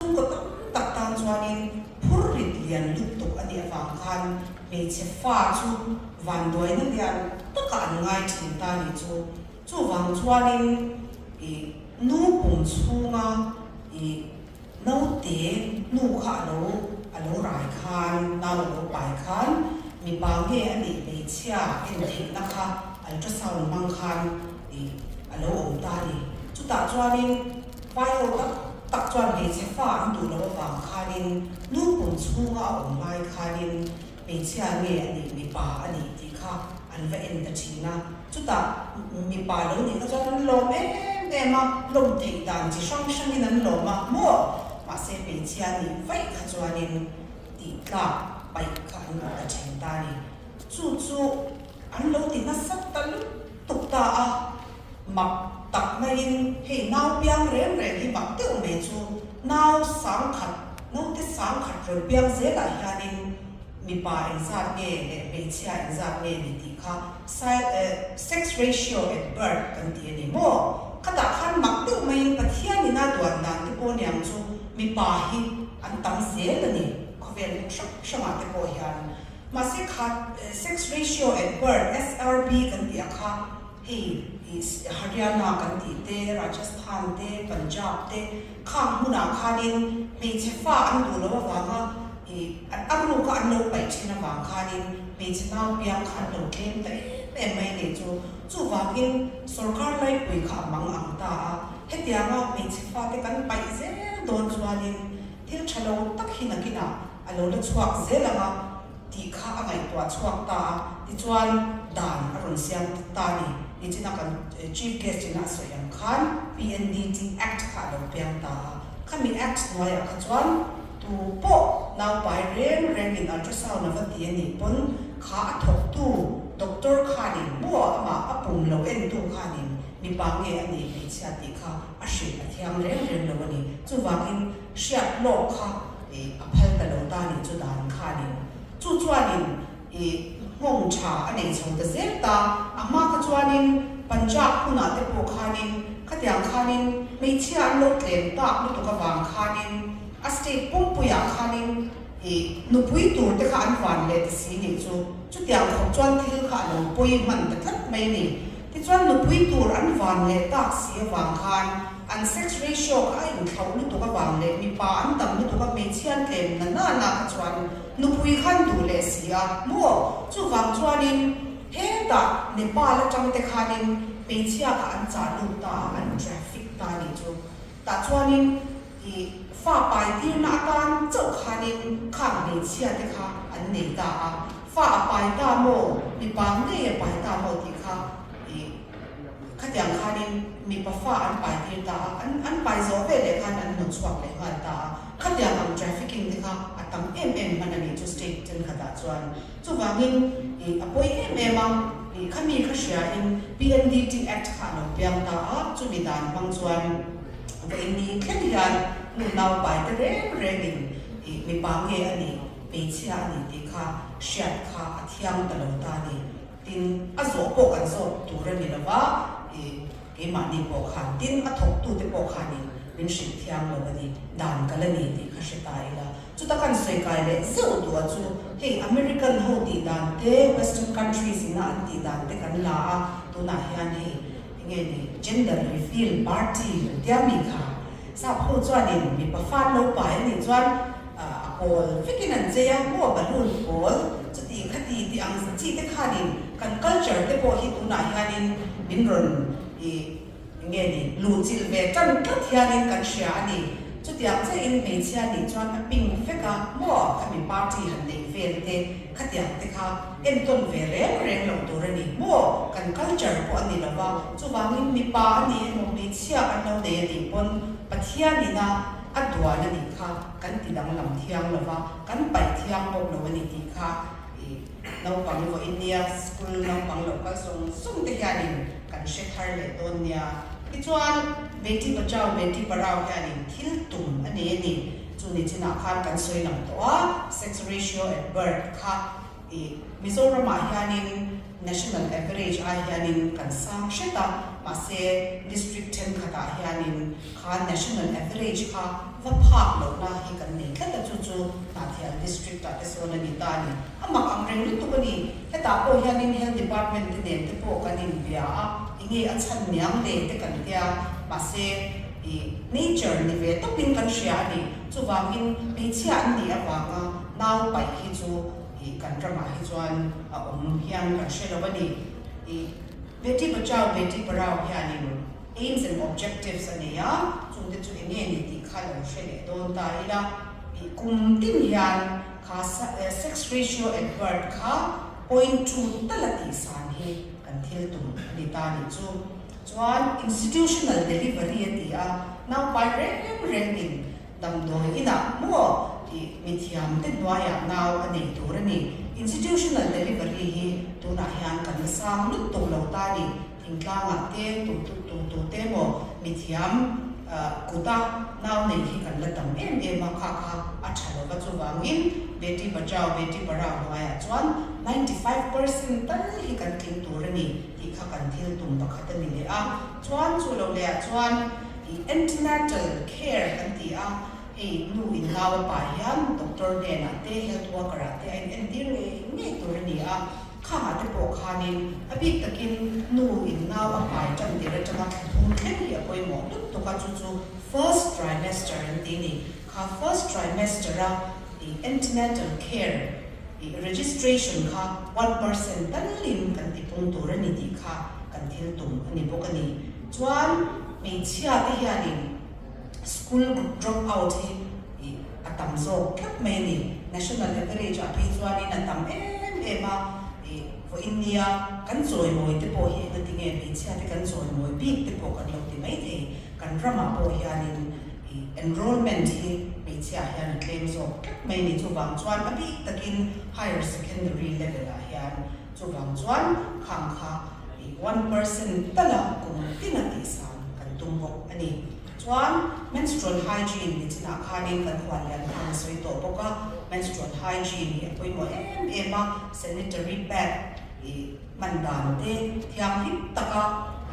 Chhungkaw tam tak tan chuanin phurrit lian lutuk a nih avang khan hmeichhe fa chu vanduaina lian taka an ngai thin ta nih chu. Chuvang chuanin i nu pum chhunga i naute nu kha a lo a lo rai khan, nau a lo pai khan mipa nge a nih hmeichhia en theihna kha ultrasound hmang khan i a lo awm ta a ni. Chutah chuanin Vai ho tak tak chuan hmeichhe fa an duh loh avang khanin nu pum chhunga a awm lai khanin hmeichhia nge a nih mipa a nih tih kha an va en ta thin a. Chutah mipa lo nih kha chuan an lawm em em a, lawm theih dan chi hrang hrangin an lawm a maw? Mahse hmeichhia nih vaih kha chuanin tih tlak paih kha an duh ta thin ta a ni. Chu chu an lo ti nasa ta lutuk ta a. Mak tak maiin hei nau piang reng reng hi mak deuh mai chu nau sangkhat, naute sangkhat rawn piang zelah hianin mipa engzat nge leh hmeichhia engzat nge ni tih kha sex ratio at birth kan ti a ni maw? Khatah khan mak deuh maiin Pathianin a duan dan te pawh niang chu mipa hi an tam zel a ni khawvel hmun hrang hrangah te pawh hian. Mahse kha sex ratio at birth, SRB kan tih a kha, Hei Haryana kan tih te, Rajasthan te, Punjab te khang hmunah khanin hmeichhe fa an duh loh avanga ih a ruka an lo paih thin avang khanin hmeichhe nau piang kha an lo tlem ta em em mai nih chu. Chuvangin sorkar laipui kha a mang ang ta a, hetianga hmeichhe fate kan paih zel dawn chuanin thil tha lo tak hi nakinah a lo la chhuak zel ang a. Tih kha a ngaihtuah chhuak ta a, tichuan dan a rawn siam ta a ni. Nichina kan Chief Guest ina a sawi ang khan PNDT Act kha a lo piang ta a, khami Act hnuaiah kha chuan tu pawh naupai reng rengin ultrasound a va ti a nih pawn kha a thawktu doctor khanin maw amah a pum lo entu khanin mipa nge a nih hmeichhia tih kha a hrilh a thiam reng reng lo a ni. Chuvangin hriat lawk kha I a phal ta lo ta nih chu dan khanin chu chuanin i nghawng tha a nei chho ta zel ta, a hma kha chuanin Punjab hunah te pawh khanin khatiang khanin hmeichhia an lo tlem tak lutuk avang khanin a state pumpuiah khanin i nupui tur te kha an van leh ta si nih chu chutiang khawp chuan thil kha a lo pawi hman ta tlat mai a ni. Tichuan nupui tur an van leh tak si avang khan An sex ratio kha a inthlauh lutuk avang leh mipa an tam lutuk a, hmeichhia an tlem na na na kha chuan nupui khan duh leh si a maw? Chuvang chuanin hetah Nepal atang te khanin hmeichhia kha an chah lut ta a, an traffic ta a nih chu. Tah chuanin i fa pai tirna atan chauh khanin khang hmeichhia te kha an nei ta a, fa a pai ta maw, mipa ngei a pai ta maw tih kha i Khatiang khanin mipa fa an pai tir ta a, an an pai zawh ve leh khan an hnawt chhuak leh nghal ta a. Khatiang ang trafficking te kha a tam em em hman a nih chu state thenkhatah chuan. Chuvangin ih a pawi em em a, ih khami kha hriain PNDT Act kha a lo piang ta a, chumi dan hmang chuan vawiin thleng hian nu nau pai te reng rengin ih mipa nge a nih, hmeichhia a nih tih kha hriat kha a thiang ta lo ta a ni. Tin, a zawh pawh kan zawt tur a ni lo va, i keimahni pawh khan, tin, a thawktute pawh khanin min hrilh thiang lo a ni, dan ka la ni tih kha hre ta ila. Chuta kan sawi kai leh zeuh duh a chu, hei American ho tih dan te, Western countries ina an tih dan te kan la a, tunah hian hei enge ni gender reveal party kan tia mi kha, sap ho chuanin mipa fan lo pai a nih chuan, A pawl vekin an chei a, maw balloon pawl chuti khati tih ang chi te khanin kan culture te pawh hi tunah hianin min rawn i nge ni luhchilh ve tan tlat hianin kan hria a ni. Chutiang chiahin hmeichhia nih chuan a ping vek a, maw khami party han neih vel te khatiang te kha entawn ve reng reng loh tur a ni, maw kan culture pawh a ni lo va, chuvangin mipa a ni emaw hmeichhia kan lo nei a nih pawn Pathianin a A duan a nih kha kan ti danglam thiang lo va, kan paih thiang bawk lo a ni tih kha i naupang vawiin nia school naupang lo kal zawng zawng te hianin kan hre thar leh dawn nia. Tichuan Beti Bachao Beti Padhao hianin thil tum a nei a ni. Chu ni chinah khan kan sawi lang tawh a, sex ratio at birth kha i Mizoramah hianin national average ai hianin kan sang hret a, mahse district thenkhatah hianin kha national average kha. va phak lohna hi kan nei tlat a, chu chu Hnahthial District ah te sawn a ni ta a ni. A mak ang reng lutuk a ni. Hetah pawh hianin Health Department te nen te pawh kan inbia a, enge a chhan niang le te kan tia, mahse i nature ni ve tawpin kan hria a ni. Chuvangin hmeichhia an nih avanga nau paih hi chu i kan ramah hi chuan a awm hian kan hre lo a ni. I Beti Bachao Beti Padhao hianin aims and objectives a nei a, chungte chu enge ni tih kha lo hre leh dawn ta ila. I kum tin hian kha sex ratio at birth kha point 2 tala tihsan hi kan thil tum a ni ta nih chu. Chuan institutional delivery a ti a, naupai reng rengin damdawi inah maw i mithiam te hnuaiah nau a nei tur a ni. Institutional delivery hi tunah hian kan la sang lutuk lo ta a ni. Thingtlangah te tu tu tu te maw mithiam kuta nau nei hi kan la tam em em a, kha kha a tha lo va. Chuvangin Beti Bachao Beti Padhao hnuaiah chuan 95% tal hi kan tling tur a ni tih kha kan thil tum pakhat a ni leh a. Chuan chu lo lehah chuan i antenatal care kan ti a, hei nu in nau a pa hian doctor hnenah te health worker ah te a in entir ngei ngei tur a ni a. Khangah te pawh khanin a bik takin nu in nau a pai tan tir atanga thla thum thleng hi a pawimawh lutuk a, chu chu first trimester an ti a ni. Kha first trimester a i antenatal care i registration kha 1% talin kan ti pung tur a ni tih kha kan thil tum a ni bawk a ni. Chuan hmeichhia te hianin school drop out hi i a tam zawk tlat mai a ni. National average ah phei chuanin a tam em em a, i vawiin nia kan chawimawi te pawh hi engatinge hmeichhia te kan chawimawi bik te pawh kan lo ti mai thei. Kan ramah pawh hianin i enrollment hi hmeichhia hian a tlem zawk tlat mai a ni. Chuvang chuan a bik takin higher secondary level ah hian chuvang chuan khang kha i 1% tala kum tin a tihsan kan tum bawk a ni. Chuan menstrual hygiene ni chinah khanin kan huan lian khan a sawi tawh bawk a, menstrual hygiene hi a pawimawh em em a, sanitary pad i hman dan te thianghlim taka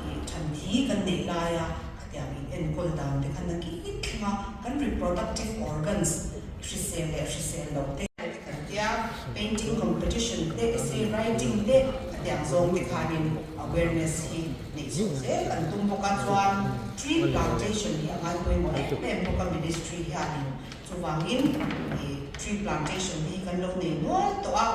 i than thi kan neih laia khatiang in enkawl dan te khan a kit thleng a, kan reproductive organs hrisel leh hrisel lo te kan tia, painting competition te, essay writing te khatiang zawng te khanin awareness hi neih chhuah zel kan tum bawk a. Chuan tree plantation hi a ngai pawimawh em em bawk a ministry hianin, chuvangin i tree plantation hi kan lo nei nual tawh a,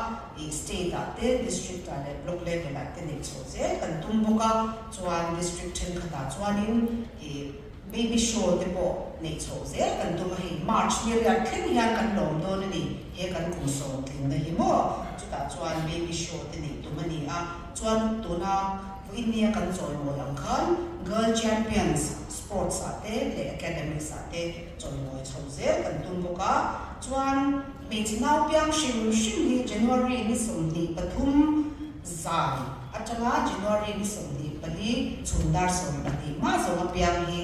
i state ah te, district ah leh block level ah te neih chhuah zel kan tum bawk a. Chuan district thenkhatah chuanin i baby show te pawh neih chhoh zel kan tum a, hei March ni riat thleng hian kan lawm dawn a ni, he kan kum sawm tlinna hi maw, chutah chuan baby show te neih tum a ni a. Chuan tuna vawiin nia kan chawimawi ang khan Girl Champions sports ah te leh academics ah te chawimawi chhoh zel kan tum bawk a. Chuan hmeichhe nau piang hrim hrim hi January ni 23 zan atanga January ni 24 chhun dar 12 hma zawnga piang hi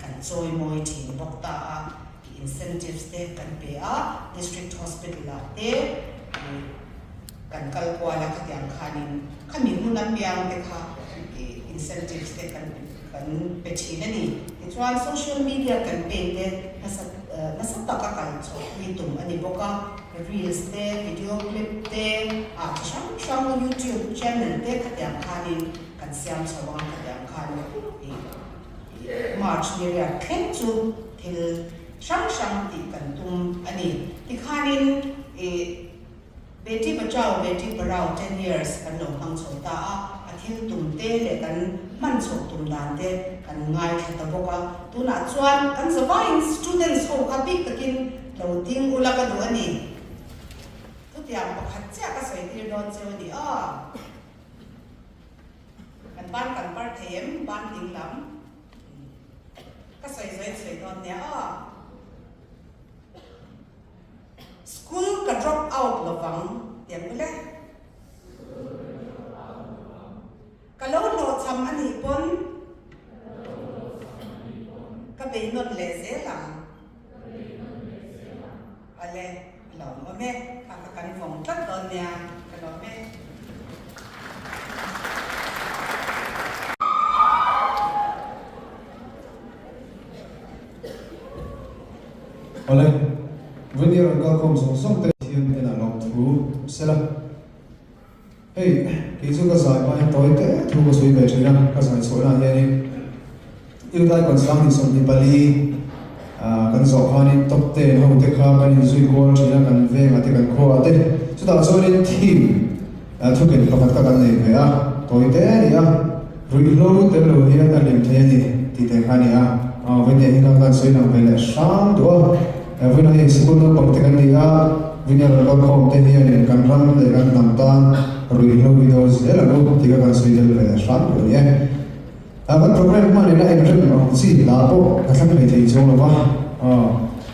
kan chawimawi thin bawk ta a, incentives te kan pe a, District Hospital ah te kan kal kual a, khatiang khanin khami hun a piang te kha incentives te kan kan pe thin a ni. Tichuan social media campaign te nasa nasa taka kal chhoh pui tum a ni bawk a, reels te, video clip te ah chi hrang hrang YouTube channel te khatiang khanin kan siam chho ang khatiang khan March ni riat thleng chu thil hrang hrang tih kan tum a ni. Tikhanin i Beti Bachao Beti Padhao 10 years kan lo hmang chho ta a, a thil tum te leh kan hman chhoh tum dan te kan ngaithla ta bawk a. Tunah chuan kan zavaiin students ho kha bik takin lo ding ula ka duh a ni. Chutiang pakhat chiah ka sawi tir dawn cheu a ni aw. Kan ban kan par thei em ban ding lam ka sawi zawi sawi dawn nia aw. School ka drop out lovang tiang ule. Ka lo hlawhchham a nih pawn ka bei nawn leh zel ang. Awle, a lo awm e, kha kha kan vawng tlat dawn nia, ka lawm e. Awle, Vawini rawn kalkhawm zawng zawng te Pathian hnenah lawmthu sela. Hei, kei chu ka zai hma hian tawi te thu ka sawi ve thin a, ka zai chhuahna ah hianin Youth Icon 2024 kan zawh khanin top ten ho te kha kan inzui kual thin a, kan vengah te kan khuaah te. Chutah chuanin theme thuken pakhat kha kan nei ve a, tawi te a ni a, ruihhlo tel lo hian a hlim thei a ni tih te kha a ni a. Vawiin hian kha kan sawi lang ve leh hram duh a. Vawiin hei sikul naupang te kan ni a, Vina rawn kal khawm te hianin kan ram leh kan hnam tan ruihhlo hi dawn zel ang u tih kha kan sawi tel ve hram duh a ni e. Kan programme hman ina inrem ang chi hla pawh ka thlang hlei thei chuang lo va,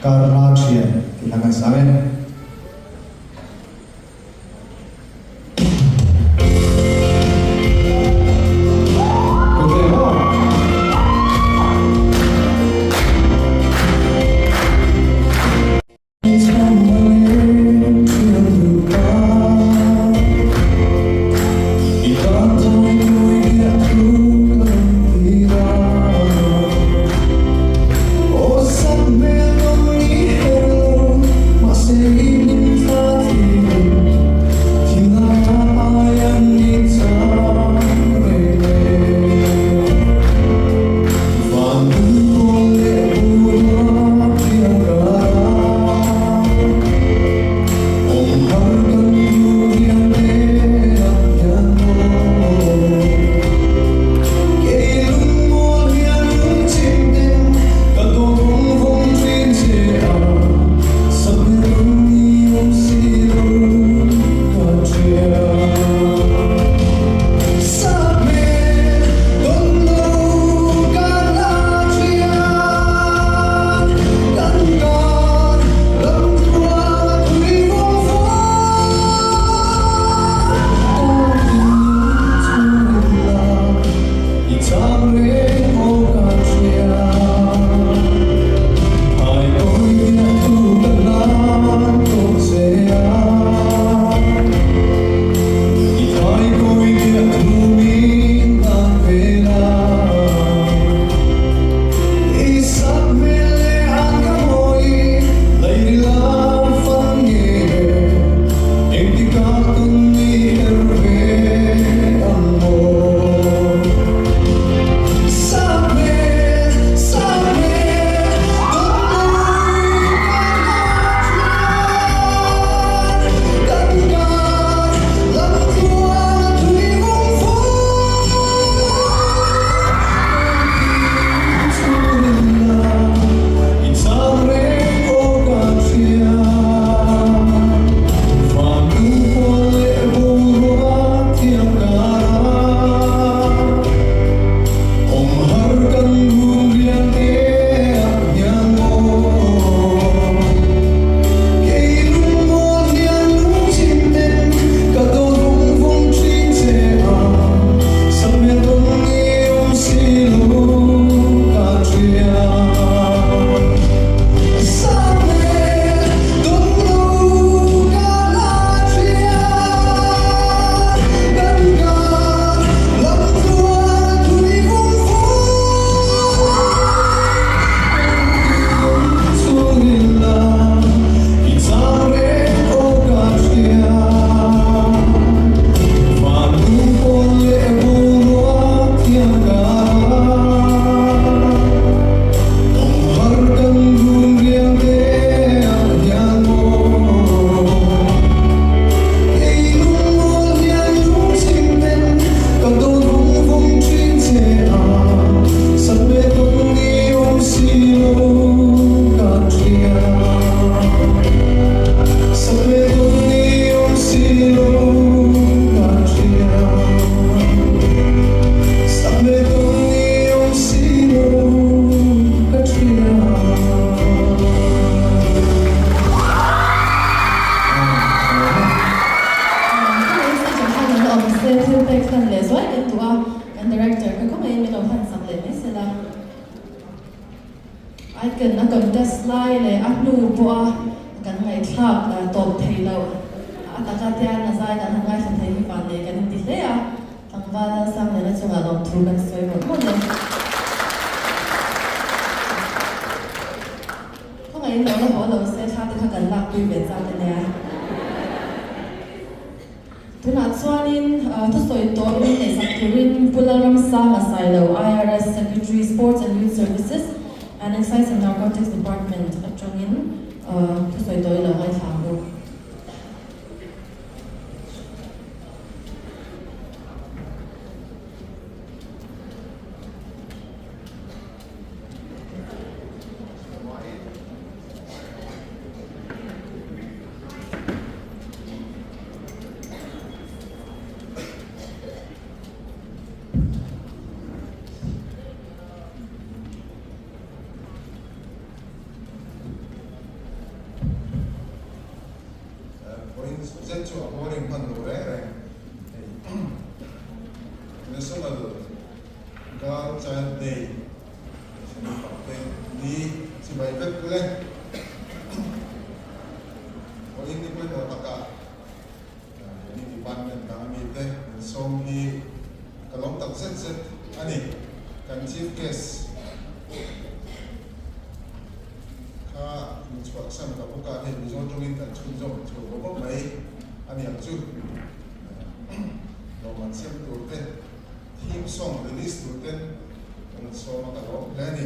kar hla thian tih hla kan sang e. lakpui ve chak a nia. Tunah chuanin thusawi tawh in neihsak turin Pu Lalramsanga Sailo, IRS Secretary, Sports and Youth Services and Excise and Narcotics Department atangin thusawi tawh i lo ngaithla ang u. Vawiin zet chu a boring hman lo reng reng hei National Girl Child Day Naupangte ni chibai vek ule. Vawiin ni pawimawh takah Keni department dang mite min sawm hi ka lawm tak zet zet a ni. Kan chief guest kha min chhuahsan ta bawk a, hei Mizo tawngin kan chhunzawm chho bawk bawk mai a ni ang chu. Lawmman siam tur te, theme song release tur ten kan rawn sawm a, ka lawm hle a ni.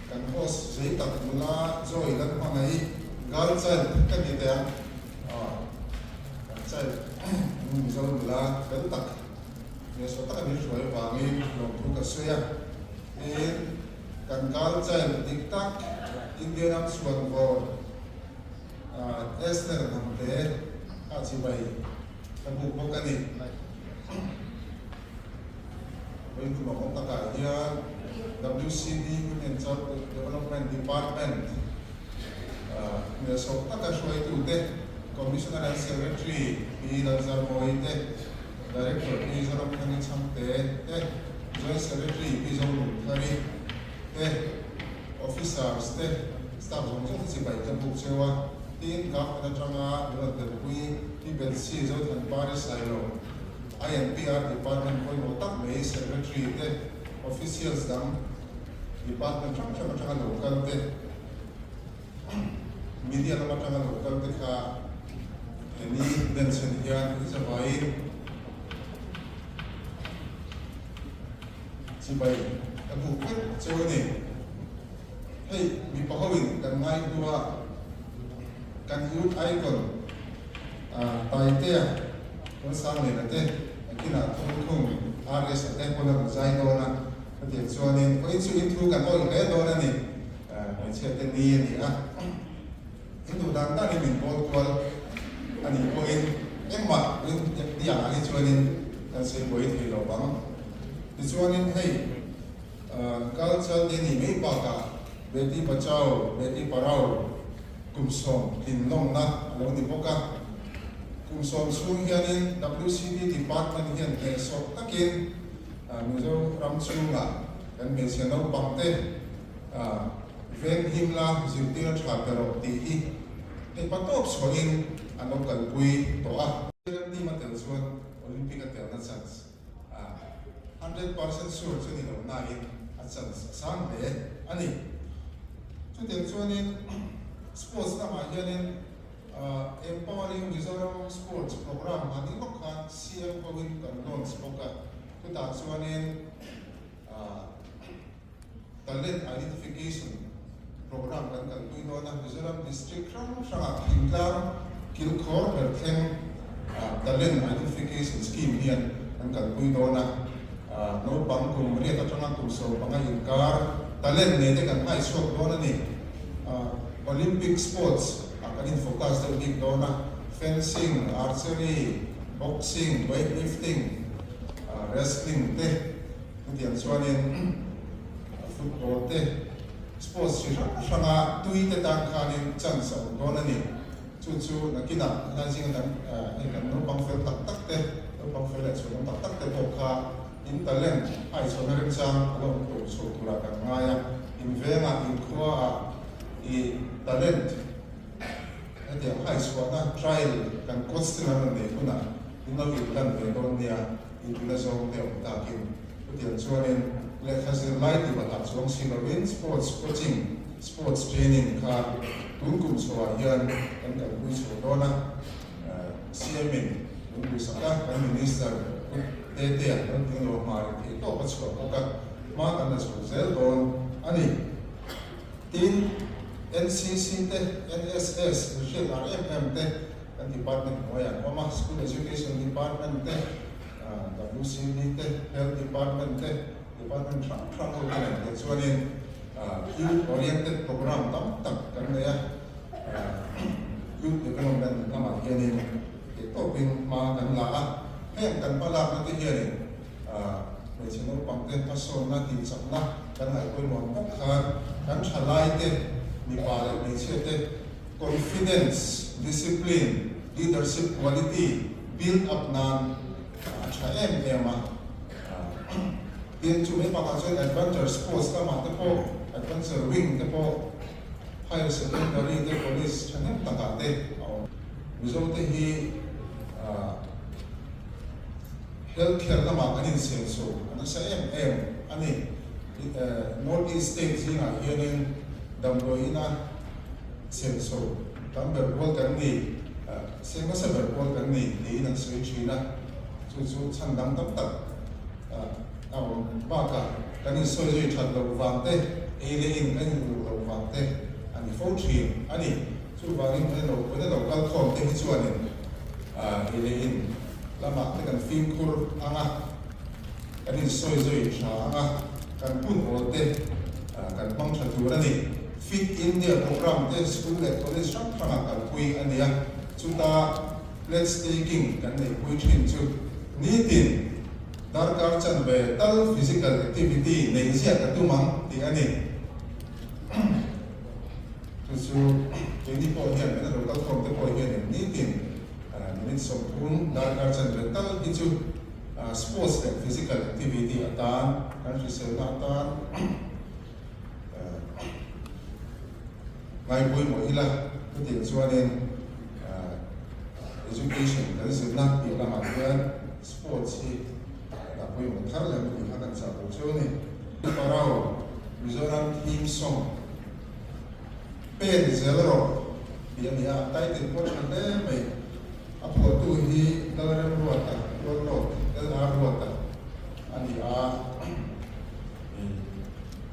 Kan host zei tak nula Joy Lalhmangaih, girl child ka ni teh ang. Kan child Mizo nula fel tak hmelsaw taka min hruai avangin lawmthu ka sawi a. Tin, kan girl child dik tak India ram chhuanvawr Esther Hnamte kha chibai ka buk bawk a ni. Vawiin awm takah hian WCD, Women Child Development Department, hmelsawm taka hruaitute, Commissioner and Secretary Pi Lalzarmawii te, Director Pi Zoramthani Chhangte te, Joint Secretary Pi Zonunthari te, Officers te, staff zawng zawng te chibai ka buk cheu a. Tin, Government atanga min rawn telpui Pi Bethsy Zothanpari Sailo, INPR Department pawimawh tak mai Secretary te, Officials dang Department hrang hrang atanga lo kal te, Media lam atanga lo kal te kha heni denchhen hian i zavaiin chibai ka duh vek cheu a ni. Hei mipa hoin kan ngai hnua kan Youth Icon Taitea Ruasangliana te nakinah thawmthung RS a te pawn a rawn zai dawn a, chutiang chuanin vawiin chu in thu kan awih hle dawn a ni, hmeichhia te ni a ni a, in duh dan danin min bawl kual a nih pawhin engmah ni angah hi chuanin kan sawi buai thei lo vang. Tichuanin hei Culture te nih mai bakah Beti Bachao, Beti Parao kum 90 a lo ni bawk a. Kum 10 chhung hianin WCD Department hian hnehsawh takin Mizoram chhungah kan hmeichhe naupang te veng him la zirtir a tha pe rawh tih hi hei pa tawp chhuahin an lo kalpui tawh a. Team a tel chuan Olympic a telna chance 100% sure chu ni lo nain a chance a sang hle a ni. Chutiang chuanin sports lamah hianin Empowering Mizoram Sports Programme hmani lawk khan CM hoin kan launch bawk a, chutah chuanin Talent Identification Programme kan kalpui dawn a, Mizoram District hrang hrangah thingtlang kilkhawr ber thleng Talent Identification Scheme hian kan kalpui dawn a, naupang kum riat atanga kum 15 inkar talent nei te kan haichhuak dawn a ni. Olympic sports ah kan in focus deuh bik dawn a, fencing, archery, boxing, weightlifting, wrestling te hetiang chuanin football te sports chi hrang hranga tui te tan khanin chance a awm dawn a ni. Chu chu nakinah helai zinga kan hei kan naupang fel tak tak te, naupang fel leh chhuanawm tak tak te pawh kha in talent haichhawnna remchang a la awm tawh chho turah kan ngai a, in vengah, in khuaah i talent hetiang haichhuahna trial kan coach te an rawn neih hunah in lo inlan ve dawn nia, in tuna zawng te awm takin. Chutiang chuanin lehkha zirlai tih batah chuang si lovin sports coaching, sports training kha. Tun kum chhoah hian kan kalpui chho dawn a, CM-in min duhsak a, kan Minister Pu Tetea kan tling lo hma rih theih tawp a chhuah bawk a, hma kan la chho zel dawn a ni. Tin, NCC te, NSS, hriat ar em em te kan department hnuaiah an awm a, School Education Department te, WCD te, Health Department te, Department hrang hrang ho te nen te chuanin Youth Oriented Programme tam tak kan nei a, Youth Development lamah hianin theihtawpin hma kan la a, heng kan hmalakna te hianin hmeichhe naupang te hmasawnna tihchakna kan ngaihpawimawh bawk khan kan thalaite, mipa leh hmeichhia te confidence, discipline, leadership quality build up nan a tha em em a. Tin, chu mai bakah chuan adventure sports lamah te pawh, adventure wing te pawh higher secondary te college thahnem takah te a awm. Mizo te hi health care lamah kan insenso a nasa em em a ni. North East state zingah hianin damdawiina senso tam ber kual kan ni, seng nasa ber kual kan ni tiin an sawi thin a. Chu chu chhan dang tam tak a awm bakah kan insawi zui that loh vang te, ei leh in kan inuluk loh vang te a ni fo thin a ni. Chuvangin kan lo kan lo kal khawm te hi chuanin ei leh in lamah te kan fimkhur ang a, kan insawi zui tha ang a, kan hun awl te kan hmang tha tur a ni. Fit India programme te school leh college hrang hrangah kalpui a ni a, chuta Pledge taking kan neihpui thin chu nitin darkar chanve tal physical activity nei ziah ka tum ang tih a ni. Chu chu keini pawh hian kan lo kalkhawm te pawh hianin nitin minute 30 darkar chanve tal hi chu sports leh physical activity atan kan hriselna atan Ngaipawimawh ila chutiang chuanin education kan zirna tih lamah hian sports hi dah pawimawh thar leh tih kha kan chah tur chu a ni. Parau Mizoram theme song Pen zel rawh tih a ni a, title pawh tha hle mai. A phuahtu hi Lalremruata, Rualrawt, LR Ruata a ni a.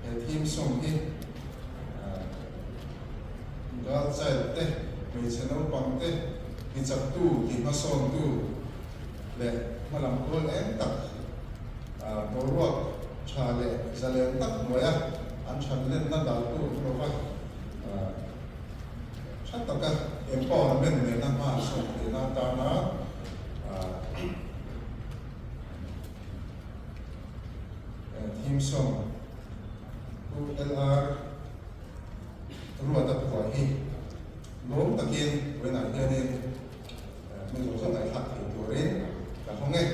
He theme song hi Girl child te, hmeichhe naupang te, mi chaktu, ti hmasawntu leh hmalam kawl eng tak boruak tha leh zalen tak hnuaia an thanlenna daltu awm lova tha taka empowerment nena hma an sawn theihna atana Theme song Pu LR Ruata phuah hi lawm takin vawiinah hianin mi zawng zawng ngaihthlak thei turin ka hawng e.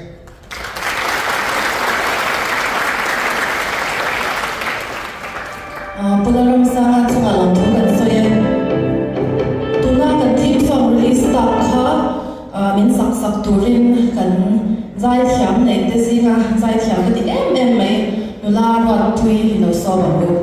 Pu Lalramsanga chungah lawmthu kan sawi e. Tuna kan theme song release tak kha Min sak sak turin kan zaithiam neih te zinga zaithiam ka ti em em mai, nula Ruatpui hi lo sawm ang u.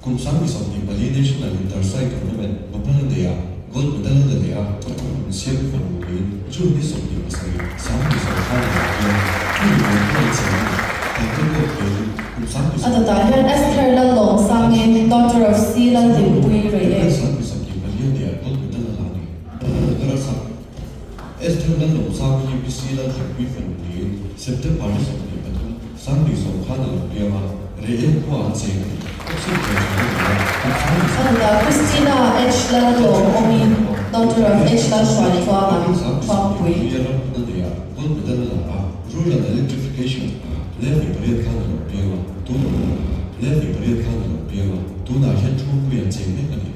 Kum 2024 National Inter-Sai Tournament Bhopal a neih ah gold medal a la leh a, insiam fanu niin June ni 27, 20 khan a lo piang. Hemi vawi hi a inchei a ni. Taekwondo khelin kum A dawtah hian Esther Lallawmsangi, daughter of C. Laldinpuii Reiek. 2024 a neih ah gold medal a la a ni. Darasal Esther Lallawmsangi hi Pi C. Laldinpuii fanu niin September ni 23, 2010 khan a lo piang a, Reiek khua an cheng a ni. Boxing player tha a ni a, kum A dawtah Christina H. Lallawmawmi, daughter of H. Lalhruaitluanga, Thuampui. Gold medal a la a, Rural Electrification level pariat khan a lo piang a, tun level pariat khan a lo piang a, tunah hian Thuampui an cheng mek a ni.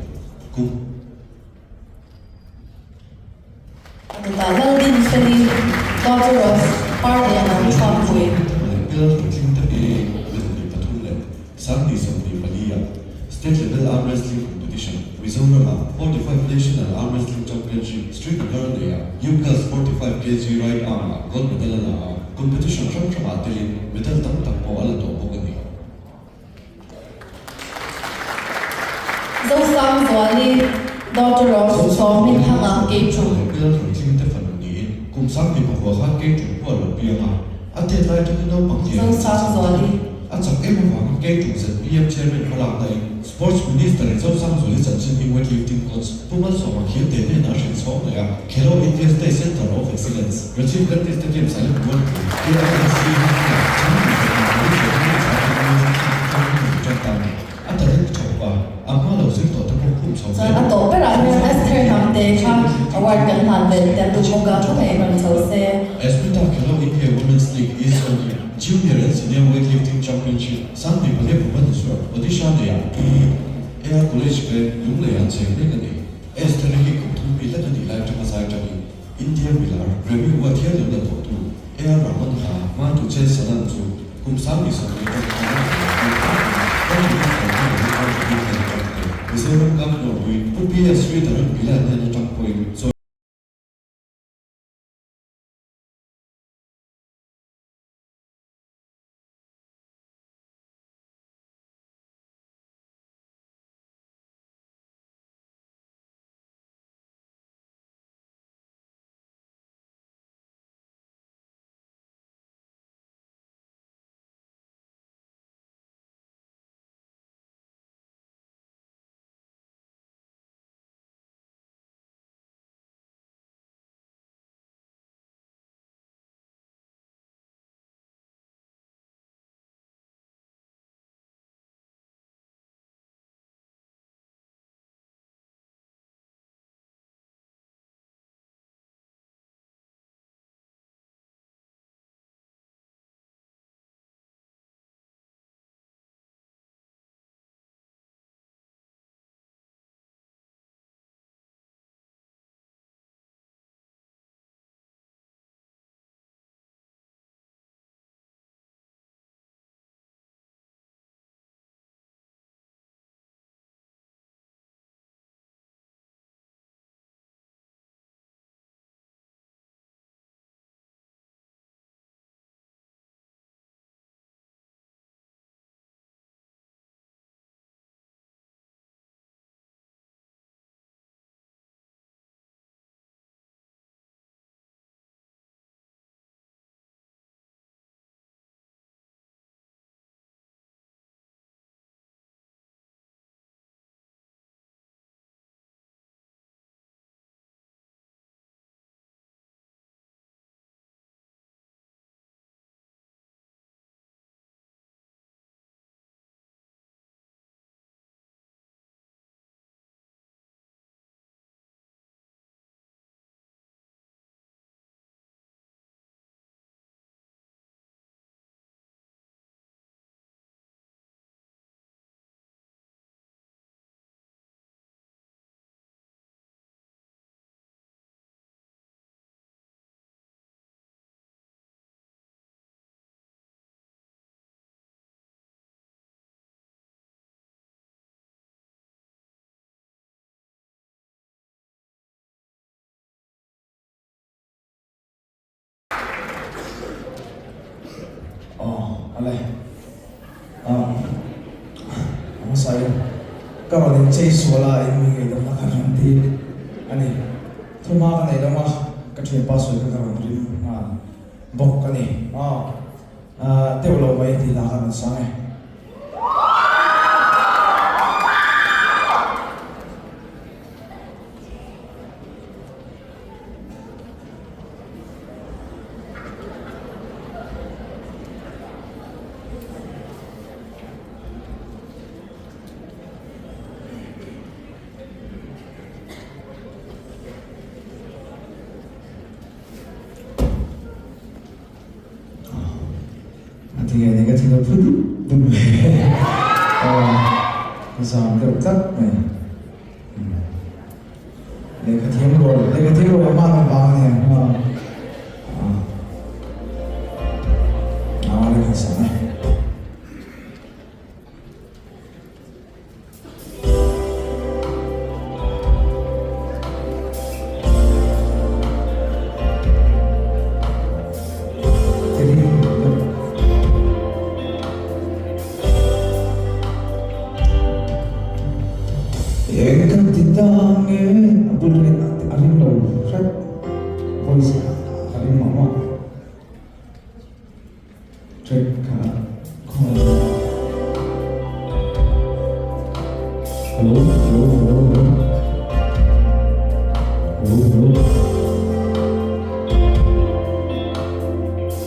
Kum. A dawtah Laldinfeli, daughter of Parliana Thuampui. Bill hlawhtling tak hi level 3 leh 2024 ah State Level Arm Wrestling Competition, Mizoram-ah 45 National Arm Wrestling Championship Srinagar neihah Youth Girls 45 kg Right Arm-ah gold medal a la a, competition hrang hrangah telin medal tam tak pawh a la tawh bawk a ni. Zosangzuali, daughter of Sawmhmingthanga Keiṭum. Bill hlawhtling te fanu niin kum 19 khan Keiṭum pawh a lo piang a, a tet lai atangin naupang lian leh chak chak a ni. A chak em avangin Keiṭum ZPM Chairman hmalakna in Sports Minister in Zosangzuali chanchin hi weightlifting coach Pu Malsawma Khilte hnenah a hrilh chhawng leh a, Khelo India State Centre of Excellence, Rajiv Gandhi Stadium Sailungmualpui, KIMC hmangin changtlung pahnih Malaysia hi Jharkhand University atangin an ṭan ta a ni. A talent ṭha bawk a, a hma lo zir tawh te pawh khum chho Chuan a tawh berah hian Esther Hnamte kha award kan hlan belh tel duh bawk a, thu ngei rawn chho se. Asmita Khelo India Women's League East Zone hi Junior and Senior Weightlifting Championship 2004 Bhubaneswar, Odisha neiah AR College te lunglei an cheng mek a ni. Esther hi kum thum mi hlek a nih lai atanga zai tangin India milar Remi Uathial lo la tawhtu AR Rahman hla hmantu Chen Sanan chu kum 20 leh paruk khan a rawn tih tak in ram leh ram thar ram ram ram ram te Mizoram Governor hlui Pu PS Sridharan Pillai hnen atang pawhin chawi Aw ale. A hmasain ka rawn inchei sual a, eng mi ngeihdamna ka rawn ti a ni. Thuma ka nei lo a, ka thianpa sawi kha ka rawn rim nghal bawk a ni. Aw, deuh lo mai tih lah ka rawn sang e. A ti nge ni ka thin a phu dup dup mai ka zam deuh tlat mai. Lehkha thiam rual lehkha thiam rual hman ang vang a ni ang a a lehkha san e. Eng kan ti ta nge a bul rin a ring lo hret voice a ring mah mah track kha khawngaih hello hello hello hello hello hello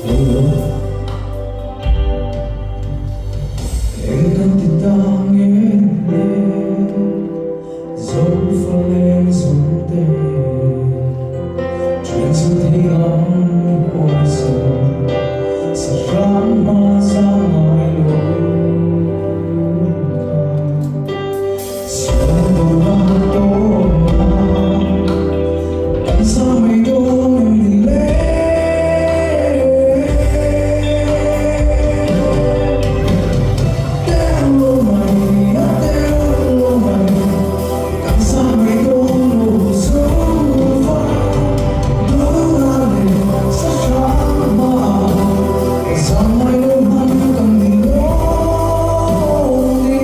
hello hello Eng kan ti ta nge le Zo fa leng zo te Ṭhian chu thei ang huai zo Sahrang hma za ngai lo kha Siam dawr a tawn a Kan sa mai dawn em ni le Teu lo mai a teu lo mai Kan sa mai dawn lo zo va Do na le sa hrang ma Zan mai lo hman kan ni dawn ni.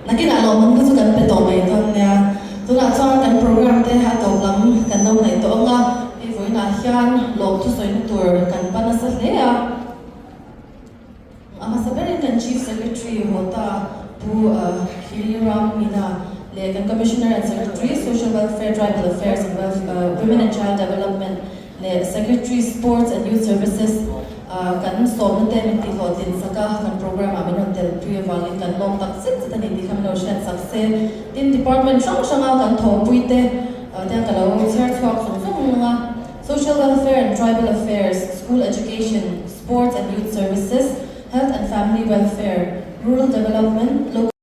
Nakinah lawmman kha chu kan pe tawh mai dawn nia. Tunah chuan kan program te a tawp lam kan lo hnaih tawh ang a, hei vawiinah hian lawm thusawina tur kan pa nasa hle a. A hmasa berin kan Chief Secretary Hota Pu Khiri Ram Meena leh kan Commissioner and Secretary Social Welfare, Tribal Affairs and Women and Child Development leh Secretary Sports and Youth Services Kan sawmna te min tihhlawhtlin sak a, kan programme ah min rawn tel pui avangin kan lawm tak zet zet a ni tih kha min lo hriat sak se. Tin, department hrang hranga kan thawhpui te te ka lo chhiar chhuak zung zung ang a, Social Welfare and Tribal Affairs, School Education, Sports and Youth Services, Health and Family Welfare, Rural Development, Local.